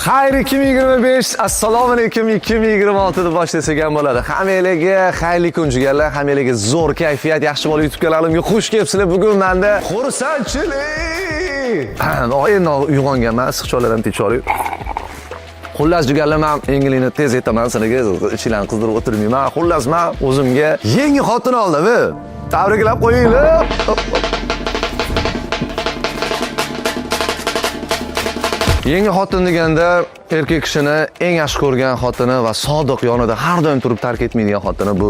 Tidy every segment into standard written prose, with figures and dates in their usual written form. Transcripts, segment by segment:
Xayr 2025, assalomu alaykum 2026 deb boshlasak ham bo'ladi. Hammalarga xayrli kun jigarlar, hammalarga zo'r kayfiyat, yaxshi bola YouTube kanalimga xush kelibsizlar. Bugun menda xursandchilik. Endi uyg'onganman, issiq ham techolik. Xullas jigarlar, men engilikni tez aytaman sizlarga, ichinglarni qizdirib o'tirmayman. Xullas men o'zimga yangi xotin oldim. Tabriklab qo'yinglar. Yangi xotin deganda erkak kishini eng yaxshi ko'rgan xotini va sodiq yonida har doim turib tark etmaydigan xotini bu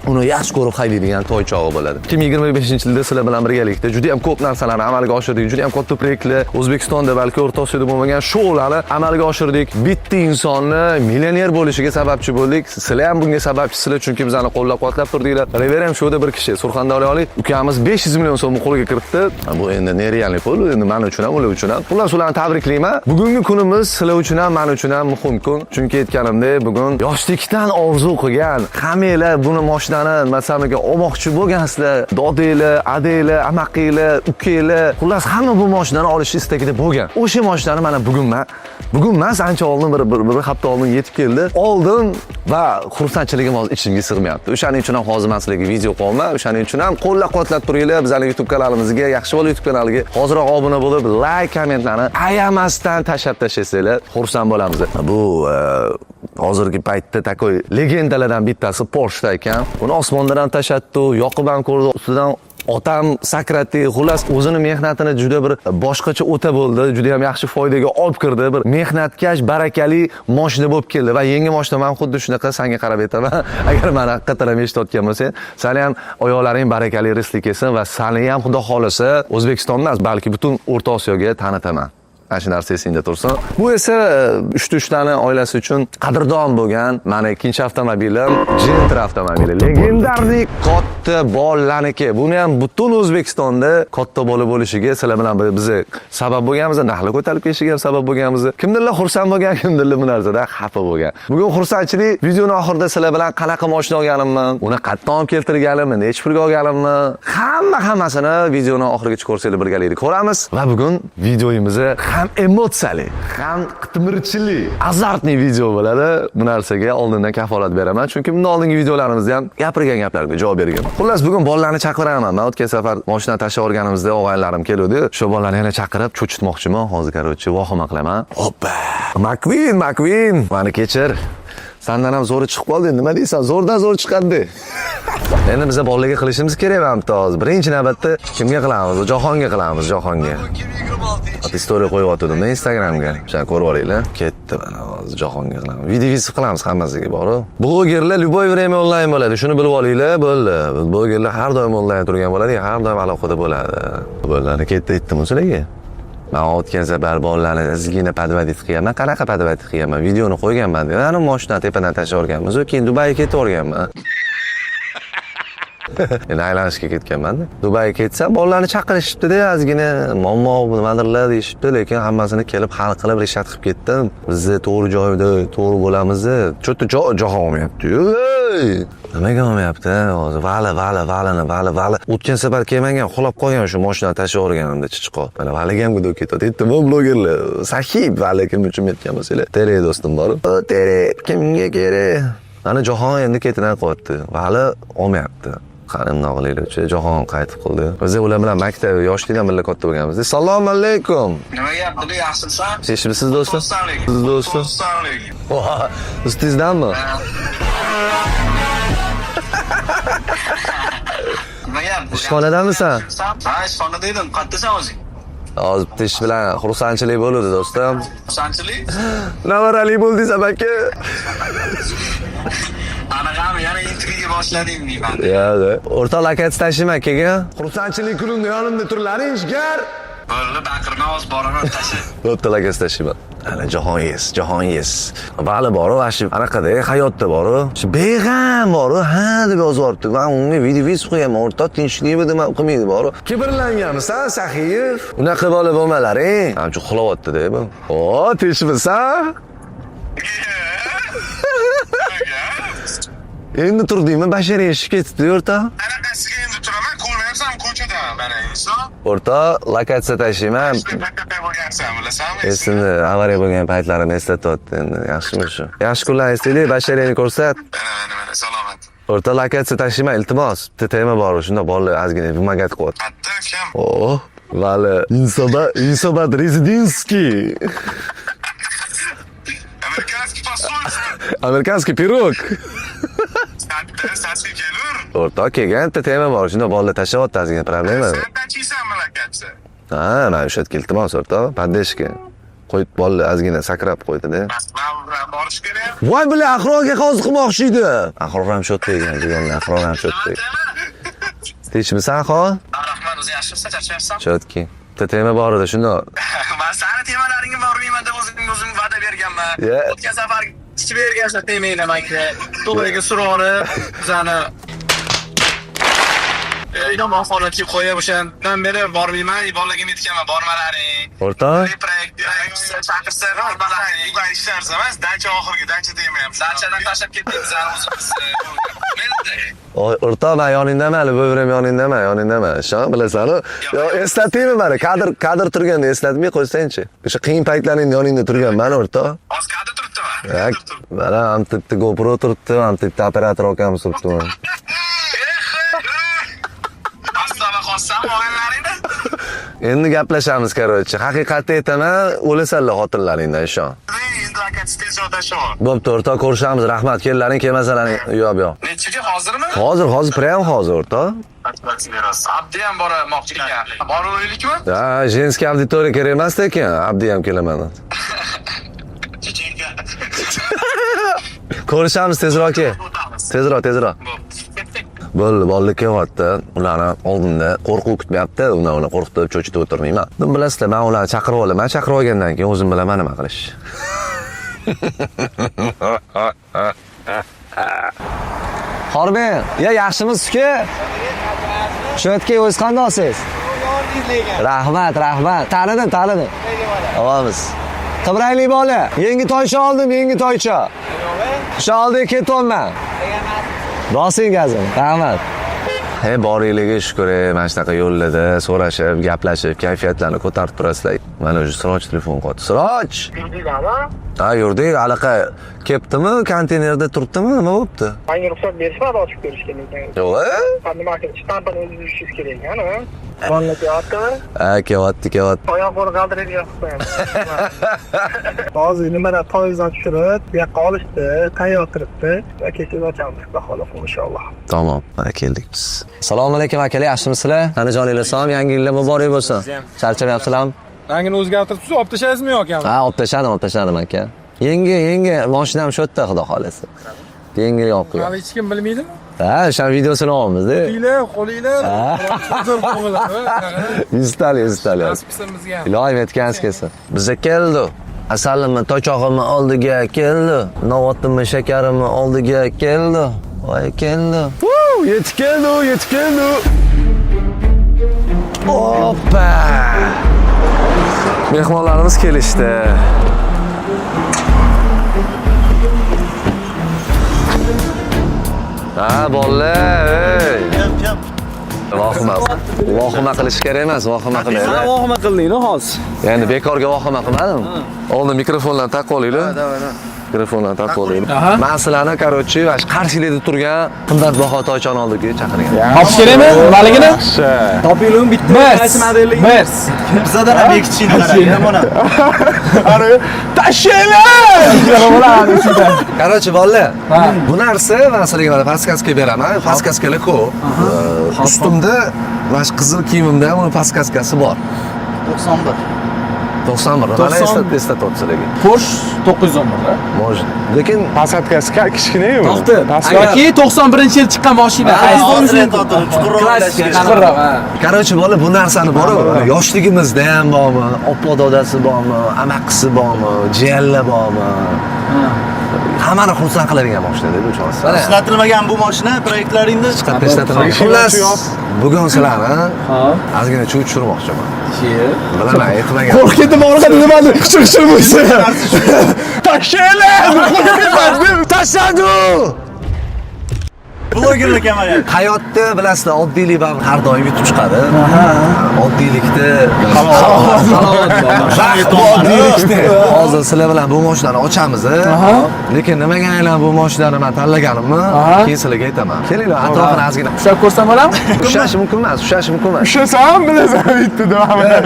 uni yaxshi ko'rib haydaydigan toychog'i bo'ladi. 2025-yilda sizlar bilan birgalikda juda ham ko'p narsalarni amalga oshirdik, juda ham katta proyektlar, O'zbekistonda balki O'rta Osiyoda bo'lmagan shoularni amalga oshirdik. Bitta insonni millioner bo'lishiga sababchi bo'ldik. Sizlar ham bunga sababchisizlar, chunki bizani qo'llab-quvvatlab turdinglar. Rever ham shouda bir kishi, Surxondaryolik ukamiz 500 million so'mni qo'lga kiritdi. Bu endi nerealniy pul, endi men uchun ham, ular uchun ham. Xullas ularni tabriklayman. Bugungi kunimiz sizlar uchun ham, men uchun ham muhim kun. Chunki aytganimdek, bugun yoshlikdan orzu qilgan, hammanglar buni mashinani masalanga olmoqchi bo'lgansizlar. Dodanglar, adanglar, amaqinglar, ukanglar, xullas hamma bu mashinani olish istagida bo'lgan. O'sha mashinani mana bugun men, bugun emas, ancha oldin bir hafta oldin yetib keldi. Oldim va xursandchiligim hozir ichimga sig'mayapti. O'shaning uchun ham hozir men sizlarga video qo'yaman. O'shaning uchun ham qo'llab-quvvatlab turinglar bizning YouTube kanalimizga, yaxshi bola YouTube kanaliga hoziroq obuna bo'lib, like, kommentlarni ayamasdan tashlab tashlasanglar, xursand bo'lamiz. Bu hozirgi paytda takoy legendalardan bittasi Porsche ekan. Uni osmondan ham tashlatdi, yoqib ham ko'rdi, ustidan otam sakratdi. Xullas o'zini mehnatini juda bir boshqacha o'ta bo'ldi, juda ham yaxshi foydaga olib kirdi. Bir mehnatkash, barakali moshina bo'lib keldi va yangi moshina men xuddi shunaqa sanga qarab aytaman. Agar meni haqiqatan ham eshitayotgan bo'lsang, sani ham oyoqlaring barakali rizqli kelsin va sani ham Xudo xolasa O'zbekiston emas, balki butun O'rta Osiyoga tanitaman. Mana shu narsa esingda tursin. Bu esa uchta-uchtani oilasi uchun qadrdon bo'lgan mani ikkinchi avtomobilim Gentra avtomobili. Legendarniy katta bolalarniki. Buni ham butun O'zbekistonda katta bola bo'lishiga sizlar bilan biz sabab bo'lganmiz, narxlar ko'tarilib ketishiga ham sabab bo'lganmiz. Kimdirlar xursand bo'lgan, kimdirlar bu narsadan xafa bo'lgan. Bugun xursandchilik videoni oxirida sizlar bilan qanaqa mashina olganimni, uni qayerdan olib keltirganimni, necha pulga olganimni, hammasini videoni oxirigacha ko'rsanglar birgalikda ko'ramiz. Va bugun videomizni ham emotsiyali, ham qitmirchili, azartniy video bo'ladi. Bu narsaga oldindan kafolat beraman, chunki bundan oldingi videolarimizda ham gapirgan gaplarga javob berganman. Xullas bugun bolalarni chaqiraman. Men o'tgan safar mashina tashlab yuborganimizda og'aynilarim keluvdi. Shu bolalarni yana chaqirib cho'chitmoqchiman. Hozir короче vahima qilaman. Hoppa! Makvin, Makvin, mani kechir. Sandan ham zo'ri chiqib qoldi. Nima deysan? Zo'rdan zo'r chiqadi. Endi biza bolalarga qilishimiz kerak mana bitta hozir. Birinchi navbatda kimga qilamiz? Jahonga qilamiz, Jahonga. Story qo'yib Instagramga. O'shani ko'rib olinglar. Ketdi mana hozir Jahonga qilamiz. Video qilamiz hammasiga boru. Blogerlar любой время onlayn bo'ladi. Shuni bilib olinglar, bo'ldi. Blogerlar har doim onlayn turgan bo'ladi, har doim aloqada bo'ladi. Bo'ldi, ketdi aytdim sizlarga. Men o'tgan safar bolalarni ozgina подводить qilganman. Qanaqa подводить qilganman? Videoni qo'yganman. Ana mashina tepadan tashlab yuborganmiz. Keyin Dubayga ketib yuborganman. Endi aylanishga ketganman-da. Dubayga ketsam, bolalarni chaqirishibdi-da, ozgina muammo nimadirlar deyishibdi, lekin hammasini kelib hal qilib, решать qilib ketdim. Bizni to'g'ri joyda to'g'ri bo'lamiz. Cho'ta jahon olmayapti-yu. Nimaga olmayapti? Hozir vali, vali, valini, vali, vali. O'tgan safar kelmagan, uxlab qolgan shu mashinani tashlab yuborganimda chichqoq. Mana valiga ham gudok ketadi. Aytdim, blogerlar, sahib vali kim uchun aytgan bo'lsanglar. Tere do'stim bor. Tere kimga kerak? Mana Jahon endi ketidan qo'yapti. Vali olmayapti. Qani bundoq qilaylikchi, Jahon qaytib qildi. Biz ular bilan maktab yoshlikdan birga katta bo'lganmiz. Assalomu alaykum. Nima gap, Dili, yaxshimisan? Siz do'stim? Siz do'stim? Assalomu alaykum. Ustingizdanmi? Nima gap? Ishxonadamisan? Ha, ishxonada edim. Qayerdasan o'zing? Hozir bitta ish bilan xursandchilik bo'ldi do'stim. Xursandchilik? Navarali bo'ldingiz amaki. Anaqami, yana intriga boshlading deyman. Yo'q. O'rtoq lokatsiya tashlayman keyin. Xursandchilik kunimda yonimda turlaring, jigar. Bo'ldi, baqirma, hozir boraman, tasha. Bo'pti, lokatsiya tashlayman. Ana Jahon yes, Jahon yes. Vali boru, shu anaqada hayotda boru. Shu beg'am boru, ha deb yozib yuboribdi. Men unga video vis qo'yaman, o'rtoq tinchlikmi deb qilmaydi boru. Kibrlanganmisan, Saxiyev? Unaqa bola bo'lmalaring. Ancha uxlayapti-da bu. O, tinchmisan? Endi turdingmi? Bashara eshib ketibdi, o'rtoq. Anaqasiga endi turaman, ko'rmayapsan ko'chada mana inson. O'rtoq, lokatsiya tashlayman. PPP bo'lgansan bular. Bilasanmi? Esimda, avariya bo'lgan paytlarimni eslatyapti endi. Yaxshimi shu? Yaxshi kunlar eslaylik, basharangni ko'rsat. Mana, mana, mana, salomat. O'rta lokatsiya tashlayman, iltimos. Bitta tema bor, shunda bolalar ozgina помогать qilyapti. Qatta ukam? Oh, vali, Insobat, Insobat резидентский. Американский посольство. Американский пирог. Qatta sasi kelur. O'rtoq kelgan, bitta tema bor, shunda bolalar tashlayapti ozgina problema. Sen tashiysanmi lokatsiya? Ha, mana o'sha yerga iltimos o'rtoq, поддержка. Qo'yib bolalar ozgina sakrab qo'ydi-da. Man bilan borish kerak. Voy бля, Ahrorga hozir qilmoqchi edi. Ahror ham shu yerda ekan, deganlar, Ahror ham shu yerda. Tinchmisan, Ahror? Rahmat, o'zing yaxshimisan, charchamayapsan? Чётки. Bitta tema bor edi, shundoq. Man sani temalaringga bormayman deb o'zimga o'zim va'da berganman. O'tgan safar ichib bergansan temanglar manga. To'g'riga surib, bizani yomon holatga qo'yib, o'shandan beri bormayman, bolalarga aytganman, bormalaring. O'rtoq, Proyekt chaqirsa bormalaring. Ishlar emas, dacha oxirgi dacha demayapman. Dachadan tashlab ketdik bizani o'zimiz. O'rtoq, men yoningdaman, hali bo'vrem yoningdaman, yoningdaman. Ishon, bilasan-ku. Yo, eslataymi mani? Kadr, kadr turganda eslatmay qo'ysangchi. O'sha qiyin paytlaringda yoningda turganman, o'rtoq. Hozir kadr turibdimi? Ha, mana ham bitta GoPro turibdi, ham bitta operator akamiz turibdi. Mana. Astava qolsam olganlaringni. Endi gaplashamiz, короче. Haqiqatni aytaman, o'lasanlar xotinlaringdan, ishon. Endi lokatsiya tezroq tashlab. Bo'pti, o'rtoq, ko'rishamiz. Rahmat. Kellaring kelmasalaring, yo'q, yo'q. Nechiga hozirmi? Hozir, hozir, прям hozir, o'rtoq. Abdi ham bormoqchi ekan. Boraveraylikmi? Ha, женский auditoriya kerak emas ekan. Abdi ham kelaman. Chechenka. Ko'rishamiz tezroq kel. Tezroq, tezroq. Bo'ldi, bolalar kelyapti. Ularni oldinda qo'rquv kutmayapti. Undan uni qo'rqitib, cho'chitib o'tirmayman. Buni bilasizlar, men ularni chaqirib olaman. Chaqirib olgandan keyin o'zim bilaman nima qilish. Xorbek, ya yaxshimisiz uka? Shu yerga o'zi qandoqsiz? Rahmat, rahmat. Tanidim, tanidim. Olamiz. Qibraylik bola, yangi toycha oldim, yangi toycha. O'sha oldiga ketyapman. Bosing gazini. Rahmat. He, boringligiga shukur, mana shunaqa yo'llarda so'rashib, gaplashib, kayfiyatlarni ko'tarib turasizlar. Mana o'sha Siroj telefon qilyapti. Siroj! Ha, yurdik, anaqa keptimi, konteynerda turibdimi, nima bo'libdi? Manga ruxsat berishmadi ochib ko'rishga lekin. Yo'q, Ha, nima qilish, shtampini o'zingiz uzishingiz kerak ekan, ha? Bolalar kelyaptimi? Ha, kelyapti, kelyapti. Oyoq qo'li qaltiraydigan qilib qo'yamiz. Hozir nimalar toyingizdan tushirib, bu yoqqa olishdi, tayyor turibdi. Va kecha ochamiz, xudo xohlasa inshaalloh. Tamom, mana keldik biz. Assalomu alaykum akalar, yaxshimisizlar? Qani joninglar sog'mi? Yangi yillar muborak bo'lsin. Charchamayapsizlarmi? Rangini o'zgartiribsiz, olib tashlaysizmi yoki? Ha, olib tashladim, olib tashladim aka. Yangi, yangi mashinam shu yerda, xudo xohlasa. Yangi olib qo'yaman. Hali hech kim bilmaydimi? Ha, o'shani videosini olamiz-da. Qo'linglar, qo'linglar. Yuztali, yuztali. Nasib qilsin bizga ham. Iloyim aytganingiz kelsin. Biza keldi. Asalimni tochog'imni oldiga keldi. Novotimni shakarimni oldiga keldi. Voy keldi. Yetib keldi, yetib keldi. Oppa! Mehmonlarimiz kelishdi. Ha, bolalar, ey. Vahima. Vahima qilish kerak emas, vahima qilaylik. Vahima qilding-da hozir. Ya'ni bekorga vahima qilmadim. Oldin mikrofonlarni taqib olinglar. Mikrofonlarni taqib olinglar. Man sizlarni, короче, mana shu qarshilikda turgan qimmatbaho toychani oldiga chaqirgan. Topish kerakmi? Nimaligini? Topinglar bitta Mers. qaysi modelligini. Mers. Bizadan ham bekitishini qarang, mana. Tashlaylar! Короче, bolalar, bu narsa man sizlarga mana подсказка beraman. Подсказка lar ko'p. Ustimda mana shu qizil kiyimimda ham uni подсказка si bor. 91. 91. Mana 90. eslatib eslatyapti sizlarga. Porsche 911 da. Может. Lekin Посадка si kichkina-yu. To'xta. Yoki 91-yil chiqqan mashina. Qaysi Hozir aytyapti, chuqurroq o'ylash kerak. Chuqurroq, ha. Короче, bola bu narsani bor yoshligimizda ham bormi, opa dodasi bormi, amakisi bormi, jiyanlar bormi? Hammani xursand qiladigan mashina dedi o'sha. Mana Ishlatilmagan bu mashina proyektlaringda chiqarib ishlatilmagan. Xullas, bugun sizlarni ozgina chuv tushirmoqchiman. Bilaman, aytmagan. Qo'rqib ketdim, orqada nimani qichir-qichir bo'lsa. Tashlaylar! Tashladi! Blogerlar kamayadi. Hayotda bilasizlar, oddiylik baribir har doim yutib chiqadi. Oddiylikda halovat bor. Oddiylikda. Hozir sizlar bilan bu mashinani ochamiz. Lekin nimaga aynan bu mashinani men tanlaganimni keyin sizlarga aytaman. Kelinglar, atrofini ozgina Ushlab ko'rsam bo'ladimi? ushlash mumkin emas, ushlash mumkin emas. Ushlasam bilasan bitta davomini.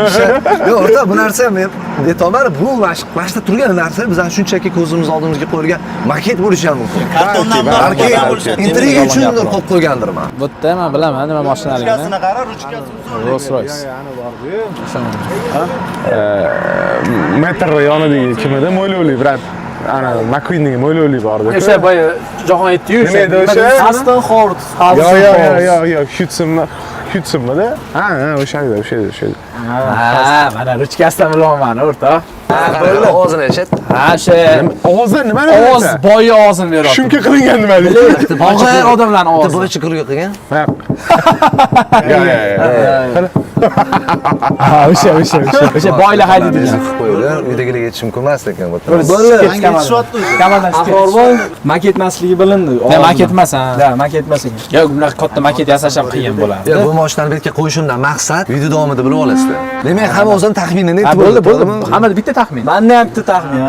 Yo'q, o'rta bu narsa men aytolmadim. Bu mana shu turgan narsa bizani shunchaki ko'zimiz oldimizga qo'yilgan maket bo'lishi ham mumkin. Kartondan Balki bo'lishadi. intriga uchundir qo'yib qo'ygandirman. Bu yerda men bilaman nima mashinaligini. Ruchkasini qara, ruchkasi uzun. Rolls Royce. Metr yonidagi kim edi? Mo'ylovli brat. Ana McQueenning mo'ylovli bor edi. O'sha boya Jahon aytdi-yu, Nima edi o'sha? Aston Hort. Yo yo yo yo yo Hudsonmi? Hudsonmidi? Ha, ha, o'sha edi, o'sha edi, o'sha edi. Ha, mana ruchkasidan bilaman, o'rtoq. Bo'ldi, og'zini eshit. Ha, o'sha Ovozdan nimani ovoz bilasan? boyi ovozini beryapti. Shumka qilingan nima deydi? Og'ir odamlarning Bitta ovozi. boycha kulgi qilgan. Yo yo yo. Ha, o'sha, o'sha, o'sha. O'sha boylar haydaydigan. Qilib qo'ydi. Uydagilarga aytish mumkin emas lekin bu. Bo'ldi. Manga yetishyapti o'zi. Kamardan Ahvolboy maket emasligi bilindi. Ne maket emas ha. Da, maket emas ekan. Yo'q, bunaqa katta maket yasash ham qiyin bo'ladi. Yo'q, bu mashinani bu yerga qo'yishimdan maqsad video davomida bilib olasizlar. Demak, hamma o'zini taxminini Ha, aytib bo'ldi, bo'ldi. to'g'rimi? Hammada bitta taxmin. Menda ham bitta taxmin.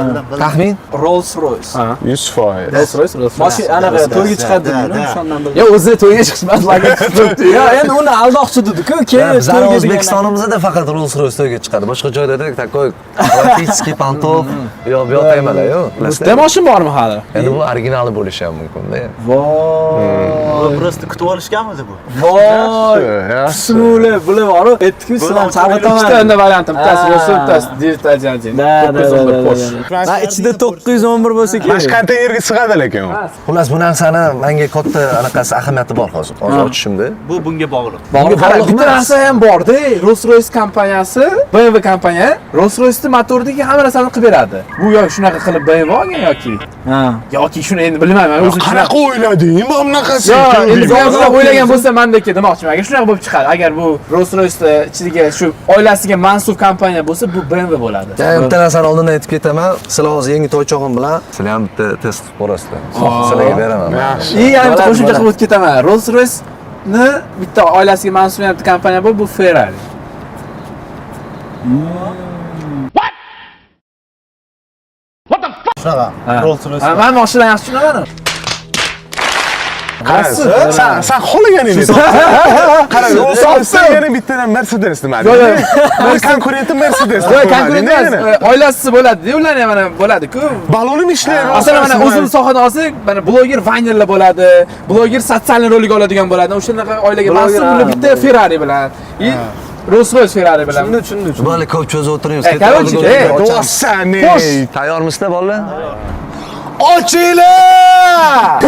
Taxmin? Rolls Royce. 100%. Rolls Royce, Rolls Royce. Mashina anaqa to'yga chiqadi Da, dedi, da. o'shandan bildim. Yo'q, o'zi to'yga chiqishmas, maket turibdi. Yo, endi uni aldoqchi dedi-ku, keyin Bizani to'yga degandan O'zbekistonimizda faqat Rolls Royce to'yga chiqadi. Boshqa joylarda такой классический понтов yo bu yoqda emalar, yo'q. Bitta mashin bormi hali? Endi bu originali bo'lishi ham mumkin-da. Voy, Просто kutib olishganmidi bu? voy. Yaxshi. Smuli, bular bor-ku, aytdi-ku, sizlarni Ikkita chalg'itaman. unda varianti, bittasi Rolls Royce, bittasi 911. Da, da, da, 911 Porsche. da. Ha, ichida 911 bo'lsa Mana shu kerak. konteynerga sig'adi lekin u. Xullas, bu narsani menga katta anaqasi ahamiyati bor hozir. Hozir ochishimda. Bu bunga bog'liq. Bunga Qara, bog'liq bitta emas. narsa ham borda, Rolls Royce kompaniyasi, BMW kompaniya Rolls Royce'ni motoridagi hamma narsani qilib beradi. Bu yo shunaqa qilib BMW olgan yoki Ha. yoki shuni endi bilmayman, o'zim Qanaqa o'ylading? Mana bunaqasi. Yo, endi bu ham shunaqa o'ylagan bo'lsa mandaki demoqchiman. Agar shunaqa bo'lib chiqadi, agar bu Rolls Royce'ni ichidagi shu oilasiga mansub kompaniya bo'lsa, bu BMW bo'ladi. Ya, bitta narsani oldindan aytib ketaman. Sizlar hozir yangi toychog'im bilan sizlar ham bitta test qilib ko'rasizlar. Sizlarga beraman. Yaxshi. И yana bitta Bo'ladi, qo'shimcha bo'ladi. qilib o'tib ketaman. Rolls Royce'ni bitta oilasiga mansub yana bitta kompaniya bor, bu Ferrari. Shunaqa. Rolls Royce. Ha, Men mashinalarni yaxshi tushunaman. Qara, sen xohlaganingni. Qara, Rolls Royce yana bittadan Mercedes nima? Yo'q, yo'q. Bir konkurenti Mercedes. Yo'q, konkurent emas, oilasi bo'ladi-da, ularni ham mana bo'ladi-ku. Balonim ishlaydi. Masalan, mana o'zimiz sohani olsak, mana bloger vaynerlar bo'ladi, bloger sotsial rolik oladigan bo'ladi. O'shanaqa oilaga mansub bular bitta Ferrari bilan. И Rolls Royce Ferrari bilan. Tushundim, Bo'ldi, ko'p cho'zib o'tirmaymiz. Короче, Do'stani. Tayyormisizlar bolalar? Ochinglar!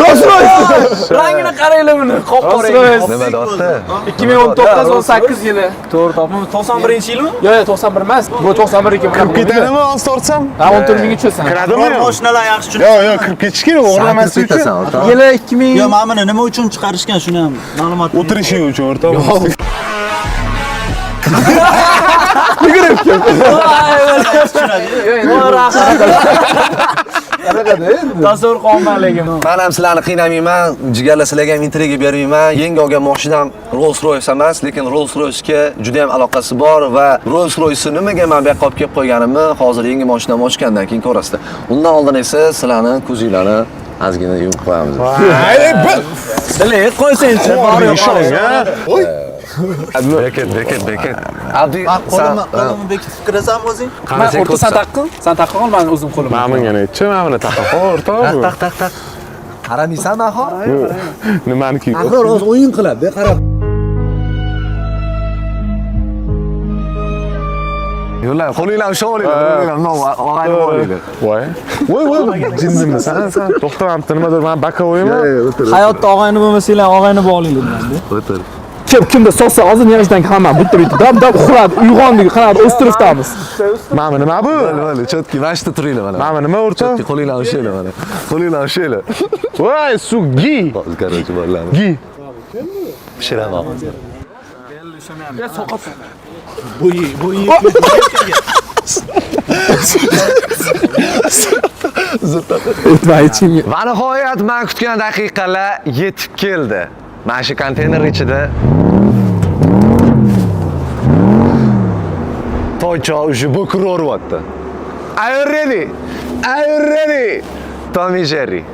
Rolls Royce! Rangini qaranglar buni, qop-qora. Rolls Royce Nima deyapti? 2019-18 yili. To'g'ri topdim. 91-yilmi? Yo'q, yo'q, 91 emas. Bu 91 ekan. Kirib ketadimi hozir tortsam? Ha, 14 mingga tushasan. Kiradimi? Biror mashinalar yaxshi tushunib. Yo'q, yo'q, kirib ketish kerak, o'g'irlamaslik uchun. Ketasan, o'rtoq. Yili 2000 Yo, mana buni nima uchun chiqarishgan shuni ham ma'lumot. O'tirishing uchun o'rtoq. Tasavvur qolman lekin. Men ham sizlarni qiynamayman, jigarlar sizlarga ham intriga bermayman. Yangi olgan mashinam Rolls Royce emas, lekin Rolls Royce'ga juda ham aloqasi bor va Rolls Royce'ni nimaga men bu yoqqa olib kelib qo'yganimni hozir yangi mashinamni ochgandan keyin ko'rasizlar. Undan oldin esa sizlarni ko'zinglarni ozgina yumib qo'yamiz. Ay, bir Bilay, qo'ysangchi, bor yo'q. ishongan. Oy. Beket, beket, beket. Abdi, Man qo'limni qo'limni bekitib kirasanmi o'zing? Man o'rta san taqqin, san taqqin ol, men o'zim qo'lim. Mana bunga nechi? Mana buni taqib qol o'rtoq. Taq, taq, taq, taq. Qaramaysanmi, axir? Nimaniki? Axir hozir o'yin qiladi, qarab. Yo'llar, qo'linglarni ushlab olinglar, qo'linglarni og'ayni olinglar. Voy. Voy, voy, jinnimisan sen? To'xta, mana bitta nimadir, mana bakovoymi? Hayotda og'ayni bo'lmasanglar, og'ayni bo'linglar bilan. O'tir. Kim kimda sossa hozir niyajdan hamma bitta bitta dab dab uxladi, uyg'ondik, qanaqa ostrovdamiz. Mana bu nima bu? Bo'ldi, bo'ldi, chotki, mana shu yerda turinglar mana. Mana bu nima o'rtoq? Chotki, qo'linglarni ushlanglar mana. Qo'linglarni ushlanglar. Voy, su gi. Hozir, короче, bolalarni Gi. pishiraman hozir. Aytma, hech. Va nihoyat men kutgan daqiqalar yetib keldi. Mana shu konteyner ichida Toychoq уже bo'kiraveryapti. Are you ready? Are you ready? Tommy Jerry.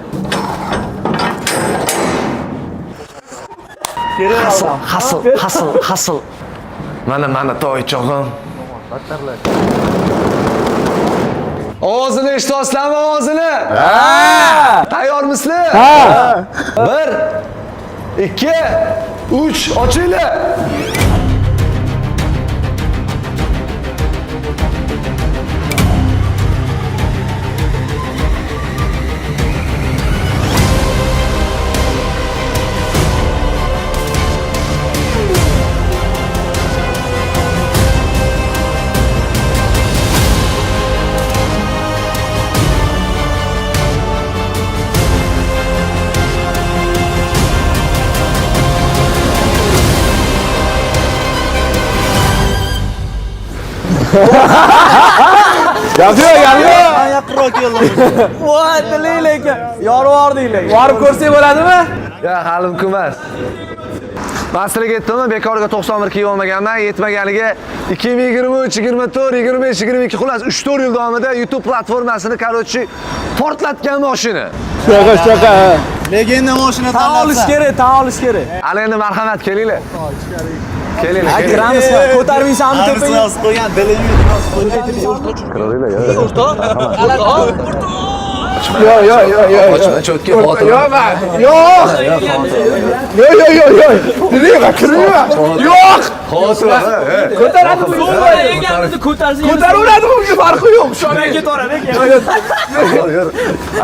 Hasıl, hasıl, hasıl, hasıl. Mana mana toychog'im. Ovozini eshityapsizlarmi, ovozini? Ha! Tayyormisizlar? Ha! 1 2 3 ochinglar. Yo'q, yo'q. Man yaqinroq keldim. Voy, diling lekin. Yorib lekin. Borib ko'rsak bo'ladimi? Ya hali mumkin emas. Men sizlarga aytdimmi, bekorga 91 kiyib olmaganman, yetmaganiga 2023, 24, 25, 22 xullas 3-4 yil davomida YouTube platformasini короче portlatgan mashina. Shunaqa, shunaqa. Legenda mashina Tan olish tanlabsan. kerak, tan olish kerak. Ana endi marhamat kelinglar. Kelinglar. Ha, kelinglar. kiramiz, ko'tarmaysanmi Hammasi tepaga? yozib qo'ygan, dilingni yozib qo'ygan. Kiravringlar, yo. Yo'q, yo'q, yo'q, yo'q. Ochma, cho'tga xotir. Yo'q, man. Yo'q. Yo'q, yo'q, yo'q, yo'q. Kirayman, kirayman. Yo'q. Xavotir olma, he. Ko'taradi bu. Ko'tarsa Ko'taraveradi bunga farqi yo'q. Shona ketaveradi ekan. Yur, yur.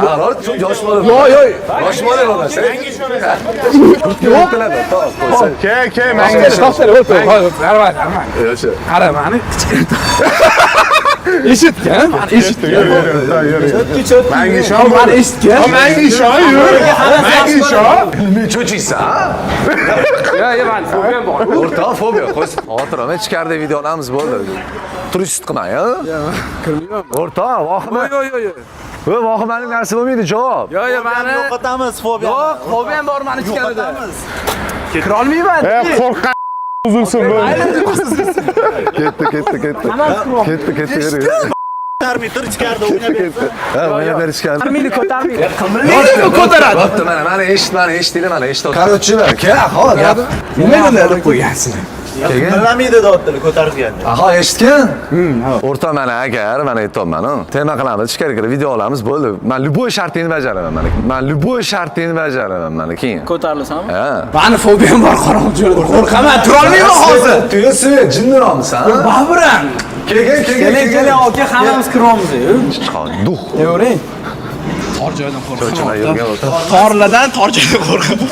Ha, rol, yosh bola. Yo'q, yo'q. Yosh bola bo'lmasa. Yo'q. To'g'ri, Ke, ke, menga To'xta, o'tir. Qarama, qarama. Yo'q. Qara, mani kichkina. Eshitgan, mani eshitgan. Yur, yur, yur, yur. Menga ishon. Mani eshitgan. Menga ishon, yur. Menga ishon. Nima cho'chiysan? Yo'q, yo'q, mani fobiyam bor. O'rtoq fobiya qo'ysin. Xavotir olma, ichkarida video olamiz bo'ldi. Turist qilmang, ha? Kirmayman. O'rtoq, vahima. Yo'q, yo'q, yo'q. Voy, vahimali narsa bo'lmaydi, javob. Yo'q, yo'q, mani Yo'qotamiz fobiyani. Yo'q, fobiyam bor mani ichkarida. Yo'qotamiz. Kira olmayman. E, qo'rqqan uzilsin bo'ldi. Ketdi, ketdi, ketdi. Ketdi, ketdi. Yur, yur. Ko'tarmay tur ichkarida o'ynab Ketdi. Ha, o'ynab berishgan. Ko'tarmaydi, ko'tarmaydi. Nega ko'taradi? Bo'pti, mana, mana eshit, mana eshitinglar, mana eshit. Короче, kel, hop, gap. Nima qilib qo'ygansiz? Keyin Bilmaydi deyaptilar ko'targanda. Aha, eshitgan? O'rtoq mana agar mana aytyapman, tema qilamiz, ichkari kirib video olamiz, bo'ldi. Men любой shartingni bajaraman mana. Men любой shartingni bajaraman mana keyin. Ko'tarilasanmi? Ha. Mani fobiyam bor qorong'i joyda. Qo'rqaman, turolmayman hozir. Tuyasi, jinniroqmisan? Baribir ham. Kelgin, kelgin, Keling, keling, aka, hammamiz kiryapmiz. Chiqon, duh. Yevring. Tor joydan Cho'chima yurgan o'rtoq. Torlardan tor joydan qo'rqaman.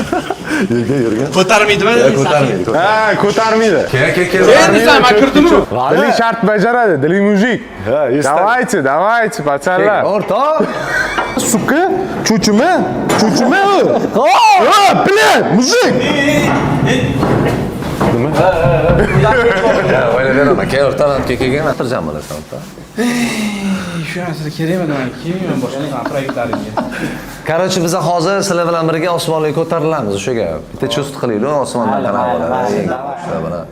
Yurgan, yurgan. Ko'tarmaydimi? Ko'tarmaydi. Ha, ko'tarmaydi. Kel, kel, kel. Endi sen men kirdimmi? Diling shart bajaradi, diling mujik. Ha, Давайте, давайте, пацанlar. O'rtoq. Сука, cho'chima, cho'chima u. Ha, блядь, мужик. Ya, o'ylab beraman. Kel, o'rtoq, man kelgan, o'tirjam bo'lasan, o'rtoq. Shu narsa kerakmidi menga? Kelmayman boshqa proyektlaringga. Короче, biz hozir sizlar bilan birga osmonga ko'tarilamiz o'sha gap. Bitta chust qilaylik, osmondan qarab bo'ladi. Shular bilan.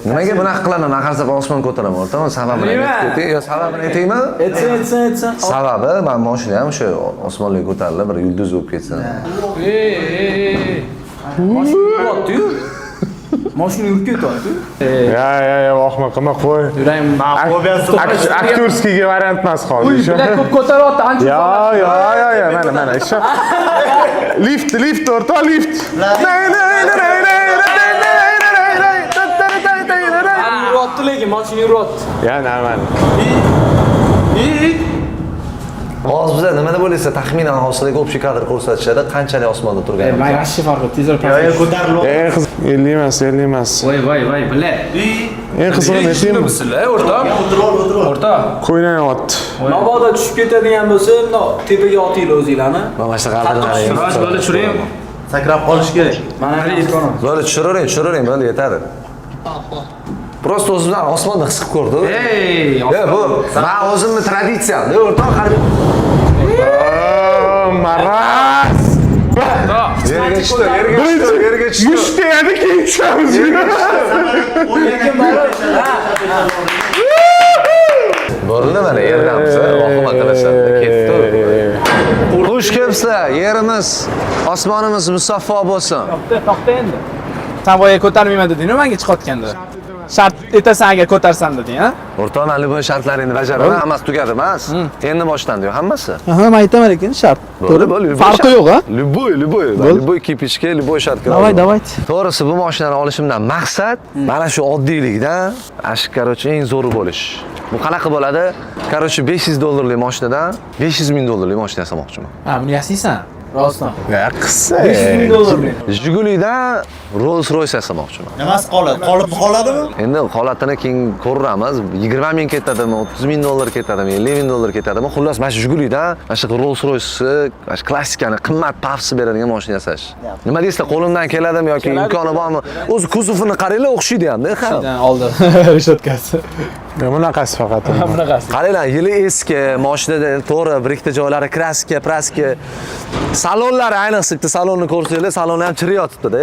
Nimaga bunaqa qilaman? Men har safar osmon ko'taraman, o'rtoq. Sababini aytib ketay, yo sababini aytaymi? Aytsin, aytsin, aytsin. Sababi men mashina ham o'sha osmonga ko'tarilib bir yulduz bo'lib ketsin. Ey, ey, ey. Mashina yuryapti-yu. Mashina yurib ketyapti. Ya, ya, ya, vohma qilma, qo'y. Yuragim Актёрский ga variant emas hozir. Uy, ko'p ko'taryapti, ancha. Yo, yo, yo, yo, mana, mana, isho. Lift, lift, o'rtoq, lift. Yuryapti lekin, mashina yuryapti. Ya, normal. Hozir bizlar nima deb o'ylaysiz? Taxminan hozir sizlarga общий kadr ko'rsatishadi, qanchalik osmonda turganimizni. Men yaxshi farqi, tezroq Yo, yo, ko'tarilib. Eng qiz 50 emas, 50 emas. Voy, voy, voy, bile. Eng qizig'ini aytaymi? Sizlar o'rtoq. O'rtoq. Qo'ynayapti. Mabodo tushib ketadigan bo'lsa, bundoq tepaga otinglar o'zinglarni. Mana shu qadrlar. Siroj bola tushiring. Sakrab qolish kerak. Mana Bo'ldi, tushiravering, tushiravering, bo'ldi, yetadi. Просто o'zimdan osmonda his qilib ko'rdim. Ey, Ya bu men o'zimni traditsiyam. O'rtoq, qara. Maraz. Yerga tushdi, yerga tushdi, yerga tushdi. Musht tegadi, keyin tushamiz. Bo'ldi, mana yerdamiz, vahima qilishadi. Ketdi. Xush kelibsizlar. Yerimiz, osmonimiz musaffo bo'lsin. To'xta endi. Sen boya ko'tarmayman deding-ku menga chiqayotganda. Shart etasan agar ko'tarsam deding, ha? O'rtoq, men любой shartlaringni bajaraman, hammasi tugadi emas. Endi boshlandi hammasi. Aha, men aytaman lekin shart. Bo'ldi, bo'ldi. Farqi yo'q, ha? Любой, любой, любой кипиш ga, любой shartga. Давай, давайте. To'g'risi, bu mashinani olishimdan maqsad mana shu oddiylikdan, ana shu, короче, eng zo'ri bo'lish. Bu qanaqa bo'ladi? Короче, 500 dollarlik mashinadan 500 ming dollarlik mashina yasamoqchiman. Ha, buni yasaysan. Rostdan. Ya qissa. 500 ming dollarlik. Jigulidan Rolls Royce yasamoqchiman. Nimasi qoladi? Qolib qoladimi? Endi holatini keyin ko'ramiz. 20 ming ketadimi, 30 ming dollar ketadimi, 50 ming dollar ketadimi? Xullas, mana shu Jigulidan mana shu Rolls Royce, mana shu klassikani qimmat pafsi beradigan mashina yasash. Nima deysizlar, qo'limdan keladimi yoki imkoni bormi? O'zi kuzovini qaranglar, o'xshaydi hamda, ha. Oldi. Reshotkasi. Bunaqasi faqat. Bunaqasi. Qaranglar, yili eski, mashinada to'g'ri, bir ikkita joylari kraska, praska, salonlari, ayniqsa bitta salonni ko'rsanglar, saloni ham chirib yotibdi-da.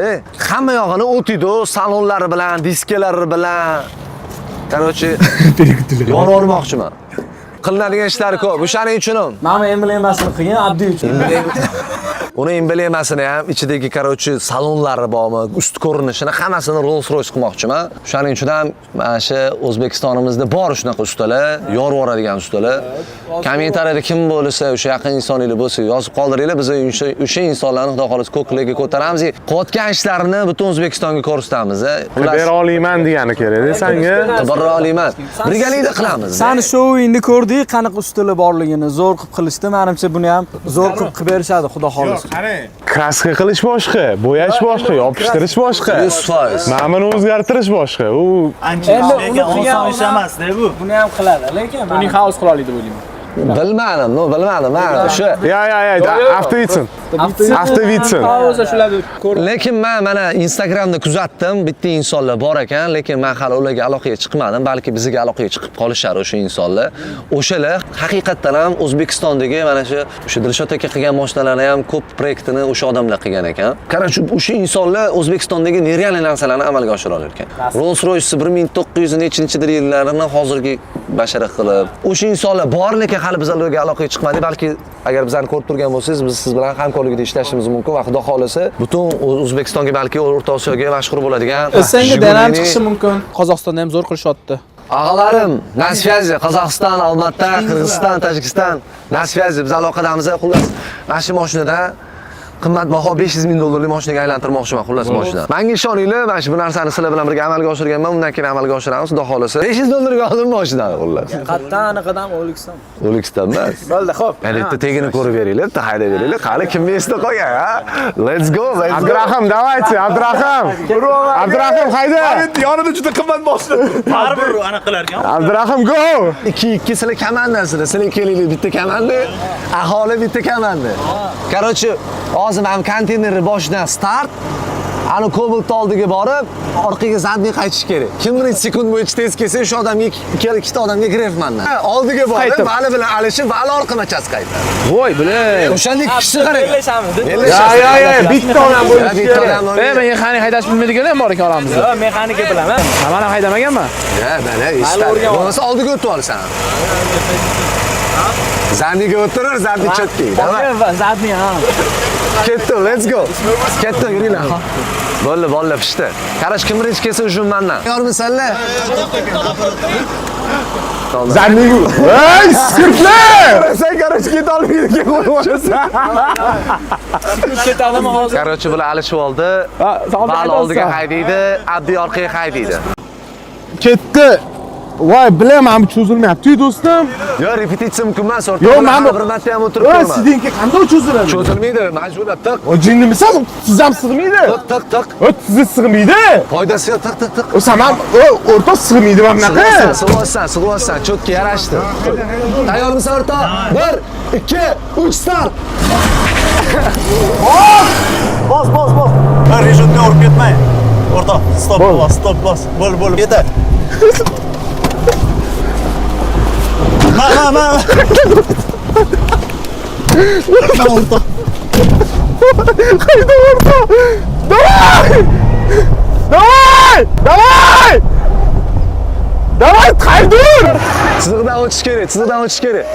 Hamma yog'ini o'tiydi, salonlari bilan, diskalari bilan. Короче, yorib yubormoqchiman. Qilinadigan ishlar ko'p. O'shaning uchun ham Mana emblemasini qilgin Abdi uchun. Uni emblemasini ham, ichidagi, короче, salonlari bormi, ust ko'rinishini hammasini Rolls Royce qilmoqchiman. O'shaning uchun ham mana shu O'zbekistonimizda bor shunaqa ustalar, yorib yuboradigan ustalar. Kommentariyada kim bo'lsa, o'sha yaqin insoninglar bo'lsa, yozib qoldiringlar. Biz o'sha insonlarni Xudo xohlasa ko'klarga ko'taramiz. Qilayotgan ishlarini butun O'zbekistonga ko'rsatamiz. Xullas, Bera olmayman degani kerak-da sanga. Bera olmayman. Birgalikda qilamiz. Sani shouingni ko'rdik, qanaqa ustalar borligini, zo'r qilib qilishdi. Menimcha buni ham zo'r qilib qilib berishadi, Xudo xohlasa. Kraska qilish boshqa, bo'yash boshqa, yopishtirish boshqa. 100%. Mana buni o'zgartirish boshqa. U Ancha Endi ish, lekin uni qilgan oson ish odam- emas-da bu. Buni ham qiladi, lekin Uning haus qila oladi deb o'ylayman. Bilmadim, no, bilmadim. Men o'sha Ya ya ya, avtovitsin. Avtovitsin. Pauza shularni ko'rib. Lekin men mana Instagramda kuzatdim, bitta insonlar bor ekan, lekin men hali ularga aloqaga chiqmadim, balki bizga aloqaga chiqib qolishar o'sha insonlar. O'shalar haqiqatdan ham O'zbekistondagi mana shu o'sha Dilshod aka qilgan mashinalarni ham ko'p proyektini o'sha odamlar qilgan ekan. Короче, o'sha insonlar O'zbekistondagi нереальный narsalarni amalga oshira olar ekan. Rolls Royce 1900 nechinchidir yillarini hozirgi bashara qilib, o'sha insonlar bor, lekin hali biz ularga aloqaga chiqmadik. Balki agar bizlarni ko'rib turgan bo'lsangiz, biz siz bilan hamkorlikda ishlashimiz mumkin va Xudo xohlasa butun O'zbekistonga, balki O'rta Osiyoga mashhur bo'ladigan SNGdan ham Jigulini- chiqishi mumkin. Qozog'istonda ham zo'r qilishyapti. Og'alarim, на связи, Qozog'iston, Olmaota, Qirg'iziston, Tojikiston, на связи, biz aloqadamiz. Xullas, mana shu mashinada qimmatbaho 500 ming dollarlik mashinaga aylantirmoqchiman, xullas mashina. Menga ishoninglar, mana shu bu narsani sizlar bilan birga amalga oshirganman, undan keyin amalga oshiramiz, Xudo xohlasa. 500 dollarga oldim mashinani, xullas. Qayerdan anaqadan O'liksan. O'likiston emas. Bo'ldi, xo'p. Ya'ni bitta tegini ko'rib beringlar, bitta haydab beringlar. Qani kimni esda qolgan, ha? Let's go, let's go. Abdurahim, давайте, Abdurahim. Abdurahim, hayda. Yonida juda qimmat mashina. Baribir anaqa qilarkan. Abdurahim, go. Ikki ikki sizlar komandasizlar. Sizlar kelinglar bitta komanda, aholi bitta komanda. Короче, hozir mana konteynerni boshidan start, ani Cobalt oldiga borib, orqaga задний qaytish kerak. Kim birinchi sekund bo'yicha tez kelsa, o'sha odamga ikkita odamga gref mandan. Oldiga borib, Vali bilan alishib, Vali orqa machasi qaytadi. Voy, бля. O'shanda ikki kishi qarang. Bellashamiz. Ya ya ya, bitta odam bo'lishi Bitta kerak. odam E, men mexanik haydash bilmaydiganlar ham bor ekan oramizda. Yo'q, mexanika bilaman. Ha, men ham haydamaganman. Ya, mana eshitadi. Bo'lmasa oldiga o'tib olasan. Задний ga o'tirar, задний четкий. Давай. Задний, ha. Ketdi, let's go. Ketdi, yuringlar. Bo'ldi, bo'ldi, pishdi. Qarash, kim birinchi kelsa uzun mandan. Yormisanlar? Задний. Ey, sirtlar! Sen, короче, keta olmaydi, keyin qo'yib yuborasan. Ketadimi hozir? Короче, bular alishib oldi. Bal oldiga haydaydi, Abdi orqaga haydaydi. Ketdi. Voy, bilaman, bu cho'zilmayapti-yu, do'stim. Yo'q, repetitsiya mumkin emas, o'rtoq. Yo'q, men bir marta ham o'tirib Voy, ko'rmadim. sizniki qanday cho'ziladi? Cho'zilmaydi, majburlab tiq. O jinnimisan? Siz ham sig'maydi. Tiq, tiq, tiq. O sizni sig'maydi. Foydasi yo'q, tiq, tiq, tiq. O sen ham o'rtoq sig'maydi mana bunaqa. Sig'yapsan, sig'yapsan, чётко yarashdi. Tayyormisan, o'rtoq? 1, 2, 3, start. Bos, bos, bos. Reshotka urib ketmang. O'rtoq, stop bos, stop bos. Bo'l, bo'l, yetar. Ma, ma, ma. Hayda o'rtoq. Давай! Давай! Давай! Давай, qaydur! Chiziqdan o'tish kerak, chiziqdan o'tish kerak.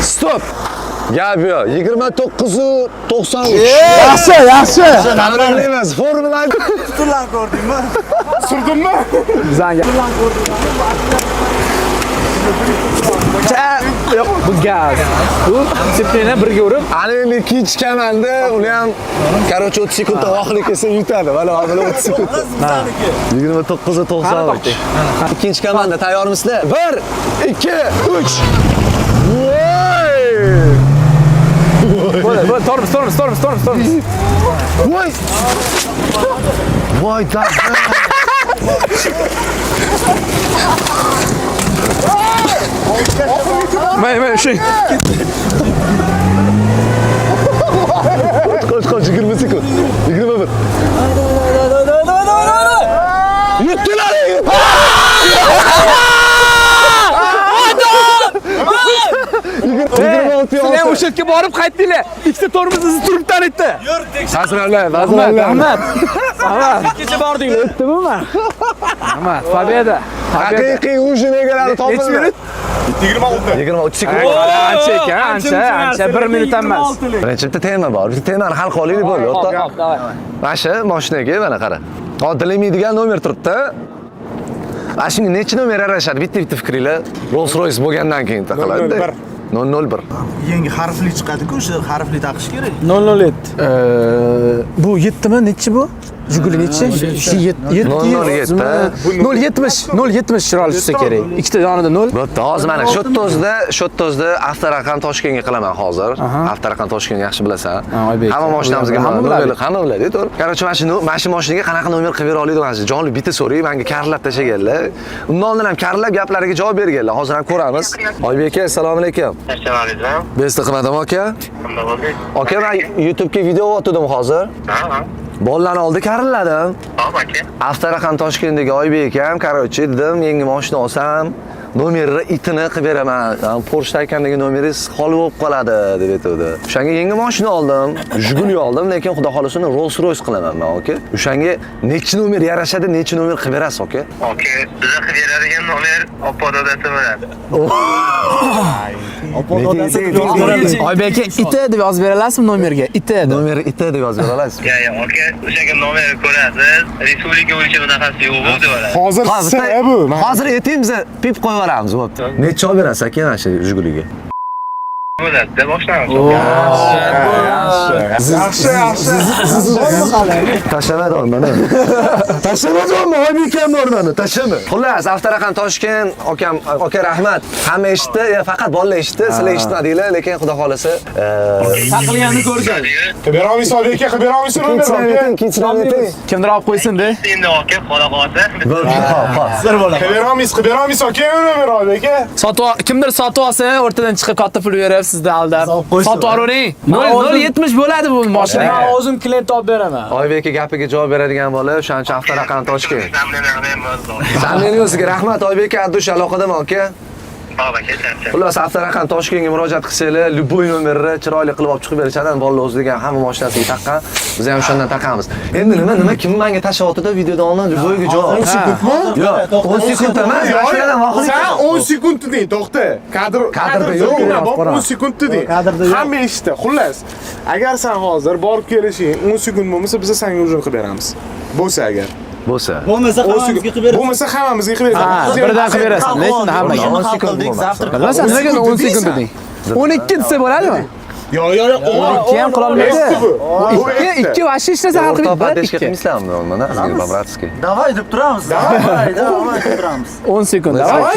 Stop. Gap yo'q. 29.93. Yaxshi, yaxshi. Tabriklaymiz. Formula Stullar ko'rdingmi? Surdimmi? Zanga. Yo'q, bu gaz. Bu sepleni birga urib, Ana endi ikkinchi komanda, uni ham короче 30 sekundda voqlik kelsa yutadi. Mana mana 30 sekund. 29.93. Ikkinchi komanda tayyormisizlar? 1 2 3. Voy! bo'ldi, bo'ldi, tormoz, tormoz, tormoz, tormoz, tormoz. Voy! Voy da. May, may, ushlang. Qoch, qoch, 20 sekund. 21. Yutdilar! Sizlar ham o'sha yerga borib qaytdinglar. Ikkita tormoz izi turibdan aytdi. Vazirlar, Rahmat, rahmat. Rahmat. Kecha bordinglar, o'tdimi? Rahmat. Победа. Haqiqiy ujin egalari Necha topildi. minut? 26. 23 sekund. Ancha ekan, ancha, ancha. 1 minut ham emas. Birinchi bitta tema bor. Bitta temani hal qilaylik bo'ldi, o'rtoq. Hop, давай. Mana shu mashinaga mana qara. Oddilaymaydigan nomer turibdi. Mana shunga necha nomer yarashadi? Bitta-bitta fikringlar. Rolls Royce bo'lgandan keyin taqiladi. 001. 001. Yangi harfli chiqadi-ku, o'sha harfli taqish kerak. 007. Bu 7 mi? Nechi bu? Jiguli nechi? 7 007. 0.70, 0.70 chiroyli tushsa kerak. Ikkita yonida 0. Bo'pti, hozir mana shu yerda shu yerda avtoraqam Toshkentga qilaman hozir. Avtoraqam Toshkentni yaxshi bilasan. Oybek. Hamma mashinamizga Hamma biladi. nomerli, hamma biladi, to'g'ri. Короче, mana shu mashinaga qanaqa nomer qilib bera oladi mana shu jonli bitta so'ray, menga karlab tashlaganlar. Undan oldin ham karlab gaplariga javob berganlar. Hozir ham ko'ramiz. Oybek aka, assalomu alaykum. Assalomu alaykum. Besta qilmadim aka. Qanday bo'ldingiz? Aka, men YouTube'ga video otdim hozir. Ha, ha. Bolalarni oldi karilladim. Hop aka. Avtoraqam Toshkentdagi Oybek akam, короче, dedim, yangi mashina olsam, nomerni itini qilib beraman. Porsche Taycandagi nomeringiz xoli bo'lib qoladi deb aytuvdi. O'shanga yangi mashina oldim, Jiguli oldim, lekin xudo xolasa uni Rolls Royce qilaman men, aka. O'shanga necha nomer yarashadi, necha nomer qilib berasiz, aka? Aka, biza qilib beradigan nomer oppo dodasi bo'ladi. Oybek aka, IT deb yozib bera olasizmi nomerga? IT deb. Nomeri IT deb yozib bera olasizmi? Ya, ya, aka, o'shaga nomer ko'rasiz. Respublika bo'yicha bunaqasi yo'q deb oladi. Hozir Hozir S bu. Hozir aytaymiz, pip qo'yib yuboramiz, bo'pti. Necha olib berasiz aka mana shu Jiguliga? Bo'ladi, deb boshlaymiz. Yaxshi, yaxshi. Tashlama mani. Tashlama mani, Oybek akam bor mani, tashlama. Xullas, avtoraqam Toshkent, akam, aka rahmat. Hamma eshitdi, faqat bolalar eshitdi, sizlar eshitmadinglar, lekin xudo xolasa, Taqilganini ko'rishadi. Qilib bera olmaysiz Oybek aka, qilib bera olmaysiz nomer aka. Ikkinchisini ayting. Kimdir olib qo'ysin-da. Endi aka, xudo xolasa. Bo'ldi, hop, hop. Qilib bera olmaysiz, qilib bera olmaysiz aka, nomer Oybek aka. Sotib kimdir sotib olsa, o'rtadan chiqib katta pul berib sizni aldab. Sotib yuboring. 0.70 bo'ladi bu mashina. Men o'zim klient topib beraman. Oybek aka gapiga javob beradigan bola, o'shaning uchun avtoraqam Toshkent. Samleniusga rahmat Oybek aka, addush aloqadaman aka. Hop aka, charchab. Xullas, avtoraqam Toshkentga murojaat qilsanglar, любой nomerni chiroyli qilib olib chiqib berishadi. Bolalar o'zi degan hamma mashinasiga taqqan, biz ham o'shandan taqamiz. Endi nima kim menga tashlayotdi videodan oldin любойga javob. 10 sekundmi? Yo'q, 10 sekund emas, mashinadan voqea. Sen 10 sekund deding, to'xta. Kadr Kadrda yo'q. 10 sekund deding. Kadrda yo'q. Hamma eshitdi. Xullas, agar sen hozir borib kelishing 10 sekund bo'lmasa, biz senga ujun qilib beramiz. Bo'lsa agar. Bo'lsa. Bo'lmasa 10 hammamizga sekund. qilib berasiz. Bo'lmasa hammamizga qilib beramiz. Birdan qilib berasan, lekin hammaga. 10 sekund bo'lmasa. Bilmasan, nimaga 10 sekund deding? 12 desa bo'ladimi? Yo, yo, yo, 12 ham qila olmaydi. Esdi bu. Bu 2 esdi. 2 вообще hech narsa hal O'rtoq qilmaydi. поддержка 2. qilmaysizlarmi mana sizga по-братски? Давай deb turamiz. Давай, давай deb turamiz. 10 sekund. Давай.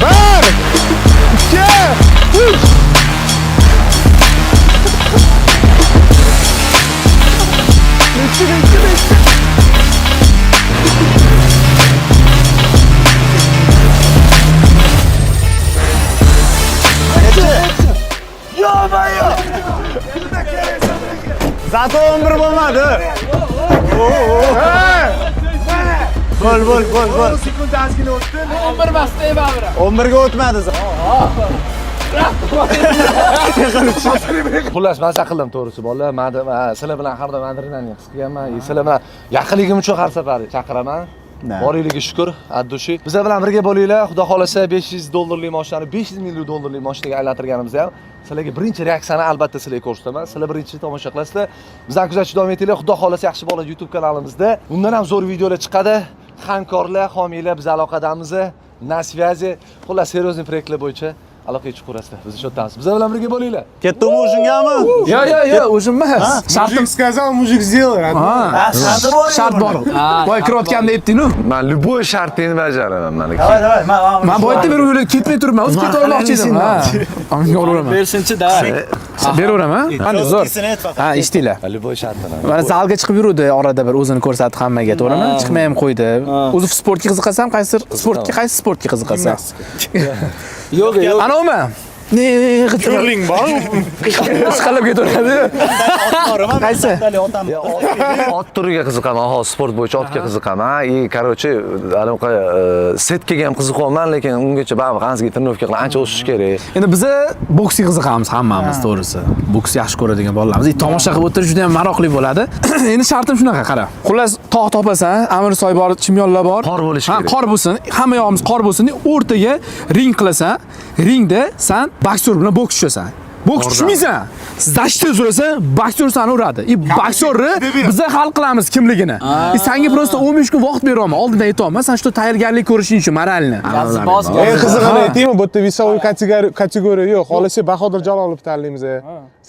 Bir, ikki, uch. Ё-моё! Зато 11 bo'lmadi. Bo'l, bo'l, bo'l, bo'l. Sekund ozgina o'tdi. 11 emasda baribir. 11 ga o'tmadi. Xullas, maza qildim to'g'risi bolalar. Man sizlar bilan har doim adrenalin his qilganman. Sizlar bilan yaqinligim uchun har safar chaqiraman. Boringlarga shukur, от души. Bizlar bilan birga bo'linglar. Xudo xolasa 500 dollarlik mashinani 500 million dollarlik mashinaga aylantirganimizda ham sizlarga birinchi reaksiyani albatta sizlarga ko'rsataman. Sizlar birinchi tomosha qilasizlar. Bizani kuzatishda davom etinglar. Xudo xolasa yaxshi bola YouTube kanalimizda bundan ham zo'r videolar chiqadi. Hamkorlar, homiylar, biz aloqadamiz. На связи. Xullas, серьезный proyektlar bo'yicha aloqaga chiqaverasizlar. Biz shu yerdamiz. Bizlar bilan birga bo'linglar. Ketdimi ужин gami? Yo, yo, yo, ужин emas. Shartim Мужик сказал, мужик сделал. Ha, shart bor. Boya kirayotganda aytding-ku. Men любой shartingni bajaraman mana. Давай, давай, man Men boyatda beri o'ylab ketmay turibman. O'zi keta olmoqchi edim. Ha. Unga olaveraman. Bersinchi, давай. Beraveraman. Qani zo'r. Cho'tkisini ayt faqat. Ha, eshitinglar. Любой shartini. Mana zalga chiqib yuruvdi orada bir o'zini ko'rsatdi hammaga, to'g'rimi? Chiqmay ham qo'ydi. O'zi sportga qiziqasan, qaysi sportga, qaysi sportga qiziqasan? Yo'q, yo'q. Anavimi? Ne, Curling bor. Ishqalab ketaveradi. Qaysi? Ot turiga qiziqaman, hozir sport bo'yicha otga qiziqaman. И, короче, anaqa setkaga ham qiziqyapman, lekin ungacha baribir ozgina тренировка qilib ancha o'sish kerak. Endi biza boksga qiziqamiz hammamiz, to'g'risi. Boks yaxshi ko'radigan bolalarmiz. И tomosha qilib o'tirish juda ham maroqli bo'ladi. Endi shartim shunaqa, qara. Xullas, tog' topasan, Amirsoy bor, Chimyonlar bor. Qor bo'lishi Ha, kerak. qor bo'lsin. Hamma yog'imiz qor bo'lsin. O'rtaga ring qilasan. Ringda san boksyor bilan boks tushasan. Boks tushmaysan. Защита surasan, boksyor seni uradi. И boksyorni biza hal qilamiz kimligini. И sanga просто 15 kun vaqt beryapman. Oldindan aytyapman, san shu tayyorgarlik ko'rishing uchun морально. Eng qizig'ini aytaymi, bu yerda весовой kategoriya yo'q. Xohlasa Bahodir Jalolov tanlaymiz.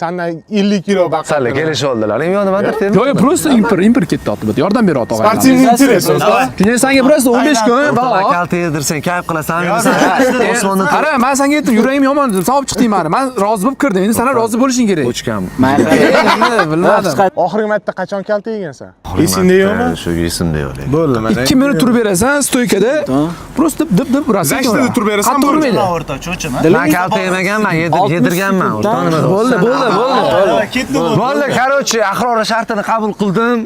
Sandan 50 kilo baqir. Salla kelishib oldilar. Yo, nimadir Yo'q, yo'q, просто impor ketdi otib. Yordam beryapti og'ayni. Спортивный интерес. Shunday sanga просто 15 kun O'rtoq va kalta yedirsang, kayf qilasan. Osmondan Qara, men senga aytdim, yuragim yomon dedim. Sen olib chiqding mani. Men rozi bo'lib kirdim. Endi sen ham rozi bo'lishing kerak. O'chgan. Endi bilmadim. Oxirgi marta qachon kalta yegansan? Esingda yo'qmi? Shu esimda yo'q lekin. Bo'ldi, mana. 2 minut turib berasan стойка da. Просто dib dib urasan. Защита da turib berasan, Qattiq bo'ldi. urmaydi. O'rta, cho'chima. Men kalta yemaganman, yedirganman. O'rtoq nima? Bo'ldi, bo'ldi, bo'ldi. Ketdi bu. Bo'ldi, короче, Ahror shartini qabul qildim.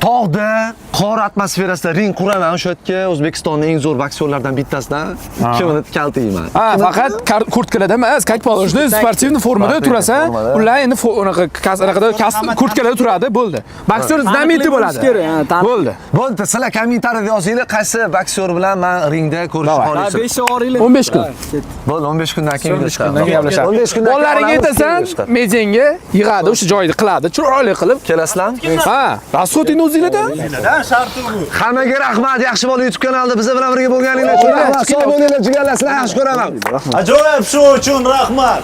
Tog'da qor atmosferasida ring quraman o'sha yerga O'zbekistonning eng zo'r boksyorlaridan bittasidan 2 minut kalta yeyman. Ha, faqat kurtkalarda emas, как положено, спортивный formada Спортивный turasan. formada. Ular endi unaqa anaqada kurtkalarda turadi, bo'ldi. Boksyor знаменитый bo'ladi. kerak, ha, Bo'ldi. Bo'ldi, sizlar kommentariyada yozinglar, qaysi boksyor bilan men ringda ko'rishni xohlaysiz. 5 oringlar. 15 kun. Bo'ldi, 15 kundan keyin video chiqadi. Kundan keyin gaplashamiz. 15 kundan keyin Bolalaringga olamiz, aytasan, keyin video chiqadi. mejenga yig'adi, o'sha joyida qiladi, chiroyli qilib. Kelasizlarmi? Ha, расход endi o'zinglarda. Sharti bu. Hammaga rahmat, yaxshi bola YouTube kanalida bizlar bilan birga bo'lganinglar uchun rahmat. Sog' bo'linglar, jigarlar, sizlarni yaxshi ko'raman. Ajoyib shu uchun rahmat.